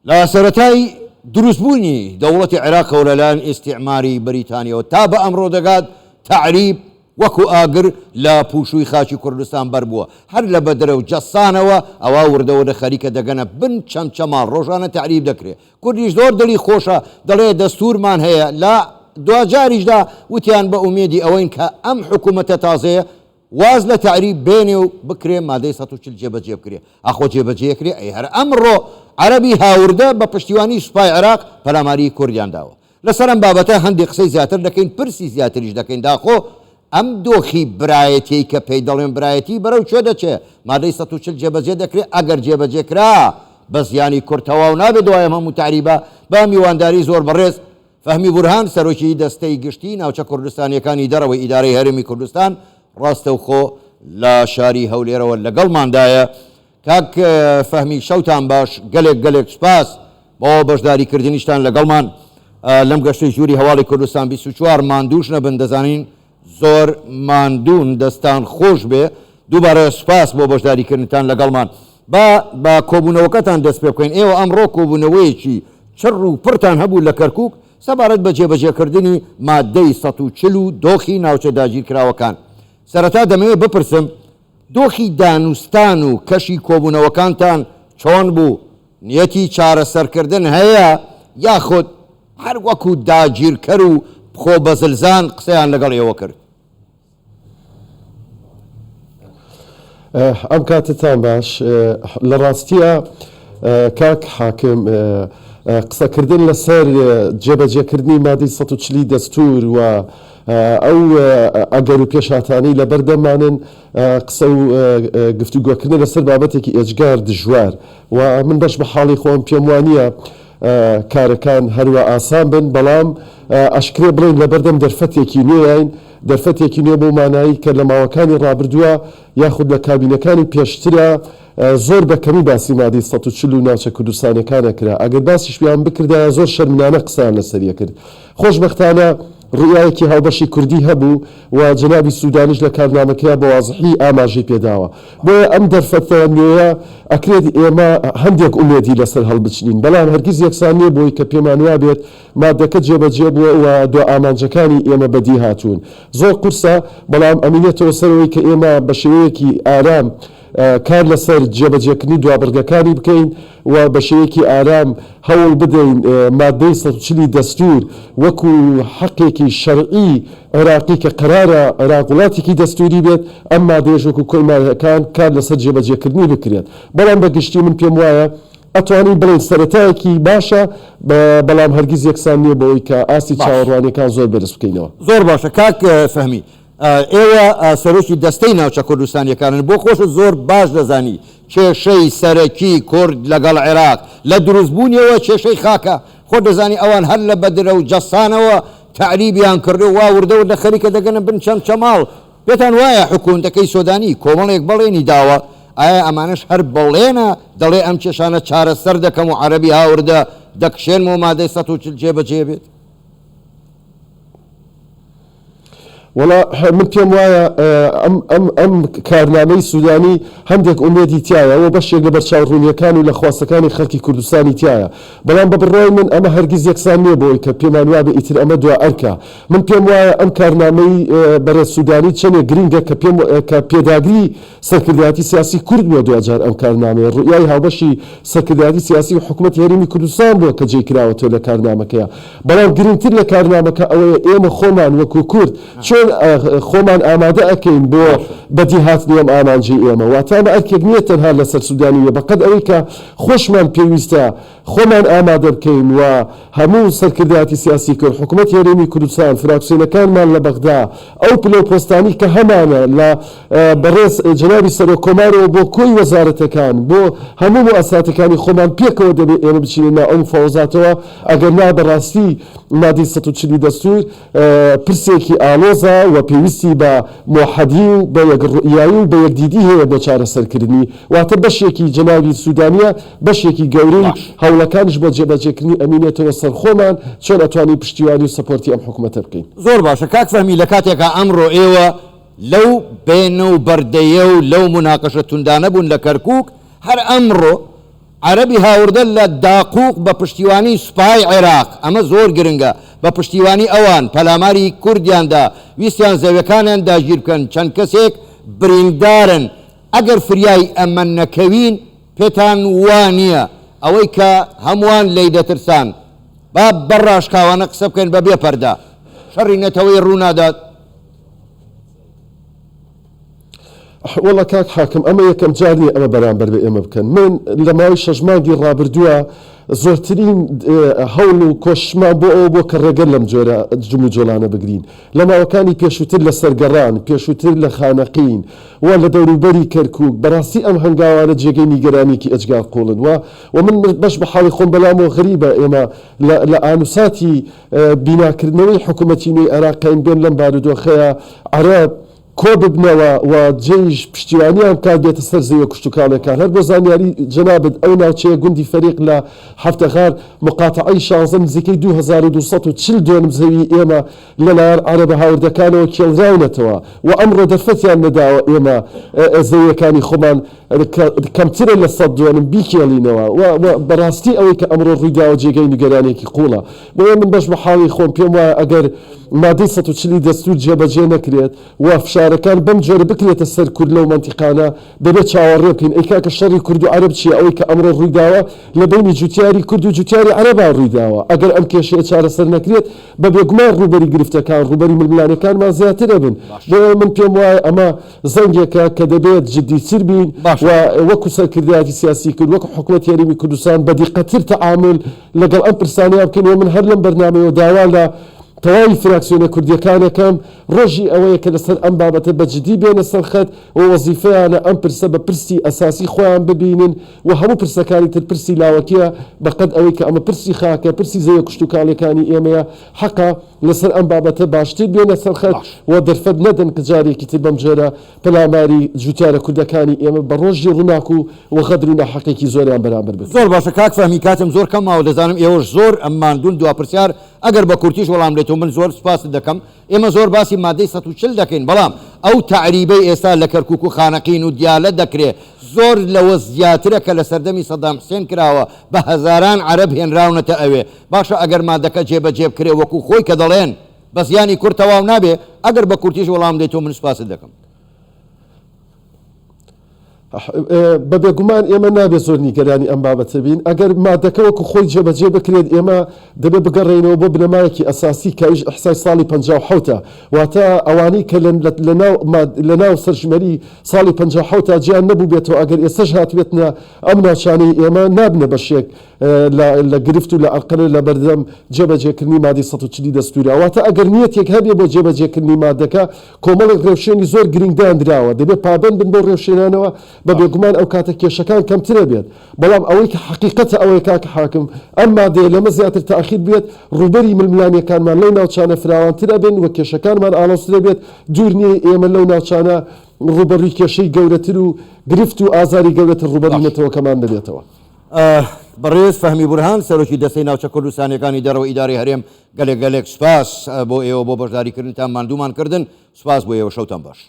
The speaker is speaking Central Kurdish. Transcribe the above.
لە سەرەتای دروستبوونی دەوڵەتی عێراقەوە لەلایەن ئیستیعماری بەریتانیەوە تا بە ئەمڕۆ دەگات، تەعریب وەکو ئاگر لە پوشووی خاکی کوردستان بەربووە، هەر لە بەدرە و جەسانەوە ئەوا وردە وردە خەریکە دەگەنە بن چەمچەماڵ، ڕۆژانە تەعریب دەکرێ، کوردیش زۆر دڵی خۆشە دەڵێ دەستوورمان هەیە، لە دواجاریشدا وتیان بە ئومێدی ئەوەین کە ئەم حکوومەتە تازەیە واز لە تەعریب بێنێ و بکرێ مادەی 140 جێبەجێ بکرێ، ئاخۆ جێبەجێ کرێ؟ ئەی هەر ئەمڕۆ عەرەبی هاوردە بە پشتیوانی سوپای عێراق پەلاماری کوردیان داوە. لەسەر ئەم بابەتە هەندێ قسەی زیاتر دەکەین، پرسی زیاتریش دەکەین داخۆ ئەم دۆخی برایەتیەی کە پێی دەڵێن برایەتی بەرەو کوێ دەچێ؟ مادەی 140 جێبەجێ دەکرێ؟ ئەگەر جێبەجێ کرا بە زیانی کورد تەواو نابێ دوای ئەم هەموو تەعریبە؟ بە میوانداری زۆر بەڕێز فەهمی بورهان سەرۆکی دەستەی گشتی ناوچە کوردستانییەکانی دەرەوەی ئیدارەی هەرێمی کوردستان ڕاستەوخۆ لە شاری هەولێرەوە لەگەڵماندایە. کاک فەهمی شەوتان باش، گەلێک گەلێک سوپاس بۆ بەشداری کردنیشتان لەگەڵمان لەم گەشتەی ژووری هەواڵی کوردستان 24. ماندووش نەبن، دەزانین زۆر ماندوون، دەستان خۆش بێ. دووبارە سوپاس بۆ بەشداری کردنتان لەگەڵمان. با بە کۆبوونەوەکەتان دەست پێ بکەین. ئێوە ئەمڕۆ کۆبوونەوەیەکی چڕ و پڕتان هەبوو لە کەرکووک سەبارەت بە جێبەجێکردنی ماددەی 140 و دۆخی ناوچە داگیرکراوەکان. سەرەتا دەمەوێت بپرسم دۆخی دانوستان و کەشی کۆبوونەوەکانتان چۆن بوو؟ نیەتی چارەسەرکردن هەیە یاخود هەر وەکو داگیرکەر و خۆبەزلزان قسەیان لەگەڵ ئێوە کرد؟ ئەم کاتەتان باش. لە ڕاستیا کاک حاکم قسەکردن لەسەر جێبەجێکردنی مادەی 140 دەستور و ئەو ئەگەر و پێشهاتانەی لەبەردەممانن قسە و گفتوگۆکردنە لەسەر بابەتێکی ئێجگار دژوار و من بەش بە حاڵی خۆم پێم وانییە کارەکان هەروا ئاسان بن، بەڵام ئەشکرێ بڵێین لەبەردەم دەرفەتێکی نوێین، دەرفەتێکی نوێ بەو مانایەی کە لە ماوەکانی ڕابردووە یاخود لە کابینەکانی پێشترا زۆر بە کەمی باسی مادەی 140 و ناوچە کوردستانیەکان ئەکرا، ئەگەر باسیشیان بکردایە زۆر شەرمنانە قسەیان لەسەری ئەکرد. خۆشبەختانە ڕوئیایەکی هاوبەشی کوردی هەبوو و جەنابی سودانیش لە کارنامەکەیا بە وازحی ئاماژەی پێداوە. بۆیە ئەم دەرفەتە نوێیە ئەکرێت ئێمە هەندێک ئومێدی لەسەر هەڵبچنین، بەڵام هەرگیز یەکسان نییە بۆی کە پێمان وابێت مادەکە جێبەجێ بووە و دوا ئامانجەکانی ئێمە بەدی هاتوون. زۆر قورسە، بەڵام ئەمینێتەوە سەر ئەوەی کە ئێمە بە شێوەیەکی ئارام کار لەسەر جێبەجێکردنی دوابڕگەکانی بکەین و بە شێوەیەکی ئارام هەوڵ بدەین ماددەی 140 ی دەستوور وەکو حەقێکی شەرعی عێراقی کە قەرارە عێراق وڵاتێکی دەستووری بێت ئەم مادەیەش وەکو کۆی مادەکان کار لەسەر جێبەجێکردنی بکرێت. بەڵام بە گشتی من پێم وایە ئەتوانین بڵێین سەرەتایەکی باشە بەڵام هەرگیز یەکسان نییە بەوەی کە ئاستی باش. چاوەڕوانیەکان زۆر بەرز بکەینەوە. زۆر باشە کاک فەهمی. ئێوە سەرۆکی دەستەی ناوچە کوردستانیەکانن، بۆ خۆشت زۆر باش دەزانی کێشەی سەرەکی کورد لەگەڵ عێراق لە دروستبوونیەوە کێشەی خاکە، خۆت دەزانی ئەوان هەر لە بەدرە و جەسانەوە تەعریبیان کردو وا وردە وردە خەریکە دەگەنە بن چەمچەماڵ، پێتان وایە حکومتەکەی سۆدانی کۆمەڵێک بەڵێنی داوە، ئایا ئەمانەش هەر بەڵێنە دەڵێ ئەم کێشانە چارەسەر دەکەم و عەرەبی هاوردە دەکشێنمەوە مادەی 140 جێبەجێ بێت؟ وەڵا من پێم وایە ئەم ئەم ئەم کارنامەی سودانی هەندێک ئومێدی تیایە و بەشێک لە بەرچاوڕوونیەکان و لە خواستەکانی خەڵکی کوردستانی تیایە بەڵام بە بڕوای من ئەمە هەرگیز یەکسان نییە بەوەی کە پێمان وابێ ئیتر ئەمە دوا ئەرکە من پێم وایە ئەم کارنامەی بەڕێز سودانی چەندێک گرینگە کە پێم کە پێداگری سەرکردایەتی سیاسی کورد بووە دواجار ئەم کارنامەیە ڕوئیای هاوبەشی سەرکردایەتی سیاسی و حکومەتی هەرێمی کوردستان بووە کە جێی کراوەتەوە لە کارنامەکەیا بەڵام گرنگتر لە کارنامەکە ئەوەیە ئێمە خۆمان وەکو کورد چۆن خۆمان ئامادە ئەکەین بۆ بەدی هاتنی ئەم ئامانجەی ئێمە واتە ئەمە ئەرکێک نییە تەنها لەسەر سودانی بێ بەقەد ئەوەی کە خۆشمان پێویستە خۆمان ئامادە بکەین و هەموو سەرکردایەتی سیاسی کورد، حکومەتی هەرێمی کوردستان، فراکسیۆنەکانمان لە بەغدا، ئەو پلە و پۆستانی کە هەمانە لە بەڕێز جەنابی سەرۆک کۆمارەوە بۆ کۆی وەزارەتەکان، بۆ هەموو موئەسساتەکانی خۆمان پێکەوە دەبێ ئێمە بچینە ناو ئەو مفاوەزاتەوە، ئەگەر نا بەڕاستی مادەی 140 ی دەستوور پرسێکی ئاڵۆزە و پێویستی بە مۆحەدی و بە یەک ڕوئیایی و بە یەک دیدی هەیە بۆ چارەسەرکردنی، واتە بەشێکی جەنابی سودانیە، بەشێکی گەورەی باش. هەوڵەکانیش بۆ جێبەجێکردنی ئەمینێتەوە سەر خۆمان، چۆن ئەتوانین پشتیوانی و support ی ئەم حکومەتە بکەین. زۆر باشە کاک فەهمی لە کاتێکا ئەمڕۆ ئێوە لەو بێنە و بەردەیە و لەو موناقەشە توندانە بوون لە کەرکوک، هەر ئەمڕۆ. عەرەبی هاوردە لە داقوق بە پشتیوانی سوپای عێراق، ئەمە زۆر گرنگە، بە پشتیوانی ئەوان پەلاماری کوردیان دا، ویستیان زەویەکانیان داگیر بکەن، چەند کەسێک بریندارن، ئەگەر فریای ئەمە نەکەوین پێتان وا نییە ئەوەی کە هەمووان لێی دەترسان، با بە ڕاشکاوانە قسە بکەین بە بێ پەردە، شەڕی نەتەوەیی ڕوو نادات؟ وەڵا کاک حاکم ئەمە یەکەم جار نییە ئەمە بەرامبەر بە ئێمە بکەن من لە ماوەی شەش مانگی ڕابردووە زۆرترین هەوڵ و کۆششمان بۆ ئەوە بووە کە ڕێگە لەم جۆرە جموجۆڵانە بگرین لە ماوەکانی پێشووتر لە سەرگەڕان پێشووتر لە خانەقین و لە دەوروبەری کەرکووک بەڕاستی ئەم هەنگاوانە جێگەی نیگەرانیەکی ئێجگار قووڵن و و من بەش بە حاڵی خۆم بەلامەوە غەریبە ئێمە لە لە ئانوساتی بیناکردنەوەی حکوومەتی نوێی عێراقین بێن لەم بارودۆخەیە عەرەب کۆببنەوە و جەیش پشتیوانیان بکات بێتە سەر زەویە کشتوکاڵیەکان هەر بۆ زانیاری جەنابت ئەو ناوچەیە گوندی فەریق لە حەفتەغار مقاتەعەی شانزە نزیکەی 2240 دۆنم زەوی ئێمە لەلایەن عەرەبە هاوردەکانەوە کێڵراونەتەوە و ئەمڕۆ دەرفەتیان نەداوە ئێمە زەویەکانی خۆمان کە کەمترە لە 100 دۆنم بیکێڵینەوە و بەڕاستی ئەوەی کە ئەمڕۆ ڕوویداوە جێگەی نیگەرانیەکی قوڵە بۆیە من بەش بە حاڵی خۆم پێم وایە ئەگەر مادەی 140 ی دەستوور جێبەجێ نەکرێت و فشارەکان بەم جۆرە بکرێتە سەر کورد لەو مەنتیقانە دەبێت چاوەڕێ بکەین. ئەی کاکە شەڕی کورد و عەرەب چییە؟ ئەوەی کە ئەمڕۆ ڕوویداوە لە بەینی جوتیاری کورد و جوتیاری عەرەبا ڕوویداوە. ئەگەر ئەم کێشەیە چارەسەر نەکرێت بە بێگومان ڕووبەری گرفتەکان، ڕووبەری ململانێکانمان زیاتر ئەبن. بۆیە من پێم وایە ئەمە زەنگێکە کە دەبێت جدیتر بین و وەکو سەرکردایەتی سیاسی کورد، وەکو حکومەتی هەرێمی کوردستان بە دیقەتتر تەعامول لەگەڵ ئەم پرسانەیا بکەین و من هەر لەم بەرنامەیەوە داوا لە تەواوی فراکسیۆنە کوردییەکان ئەکەم ڕۆژی ئەوەیە کە لەسەر ئەم بابەتە بە جدی بێنە سەر خەت و وەزیفەیانە ئەم پرسە بە پرسی ئەساسی خۆیان ببینن و هەموو پرسەکانی تر پرسی لاوەکیە بە قەد ئەوەی کە ئەمە پرسی خاکە پرسی زەویە کشتوکاڵیەکانی ئێمەیە حەقە لەسەر ئەم بابەتە باشتر بێنە سەر خەت و دەرفەت نەدەن کە جارێکی تر بەم جۆرە پەلاماری جوتیارە کوردەکانی ئێمە بە ڕۆژی ڕووناک و و غەدر و ناحەقێکی زۆریان بەرامبەر بکرێت. زۆر باشە کاک فەهمی کاتم زۆر کەم ماوە دەزانم ئێوەش زۆر ماندوون دوا پرسیار ئەگەر بە کورتیش وەڵام بدەیتەوە من زۆر سوپاست دەکەم ئێمە زۆر باسی مادەی 140 دەکەین بەڵام ئەو تەعریبەی ئێستا لە کەرکوک و خانەقین و دیالە دەکرێ زۆر لەوە زیاترە کە لە سەردەمی سەدام حسێن کراوە بە هەزاران عەرەب هێنراونەتە ئەوێ باشە ئەگەر مادەکە جێبەجێ بکرێ وەکو خۆی کە دەڵێن بە زیانی کورد تەواو نابێ؟ ئەگەر بە کورتیش وەڵام بدەیتەوە من سوپاست دەکەم. بە بێگومان ئێمە نابێت زۆر نیگەرانی ئەم بابەتە بین. ئەگەر مادەکە وەکو خۆی جێبەجێ بکرێت ئێمە دەبێت بگەڕێینەوە بۆ بنەمایەکی ئەساسی کە ئەویش ئیحسای ساڵی 57 ە. واتە ئەوانەی کە لە ناو سەرژمێری ساڵی 57 دا جێیان نەبووبێتەوە ئەگەر ئێستەش هاتبێتنە ئەم ناوچانەی ئێمە نابنە بەشێک لە گرفت و لە ئەرقەلە لە بەردەم جێبەجێکردنی مادەی 140 ی دەستوورە. واتە ئەگەر نیەتێک هەبێ بۆ جێبەجێکردنی مادەکە، کۆمەڵێک ڕێوشوێنی زۆر گرینگ داندراوە، دەبێ پابەند بن بەو ڕێوشوێنانەوە، بە بێگومان ئەو کاتە کێشەکان کەمتر ئەبێت. بەڵام ئەوەی کە حەقیقەتە ئەوەیە کاک حاکم، ئەم مادەیە لەمە زیاتر تاخیر بێت، ڕووبەری ململانێکانمان لەو ناوچانە فراوانتر ئەبن و کێشەکانمان ئاڵۆزتر ئەبێت، دوور نییە ئێمە لەو ناوچانە ڕووبەڕووی کێشەی گەورەتر و گرفت و ئازاری گەورەتر ڕووبەڕووی نەتەوەکەمان دەبێتەوە. بەڕێز فەهمی بورهان سەرۆکی دەستەی ناوچە کوردستانیەکانی دەرەوە ئیدارەی هەرێم گەلێک گەلێک سوپاس بۆ ئێوە بۆ بەشداریکردنتان ماندوومان کردن سوپاس بۆ ئێوە شەوتان باش.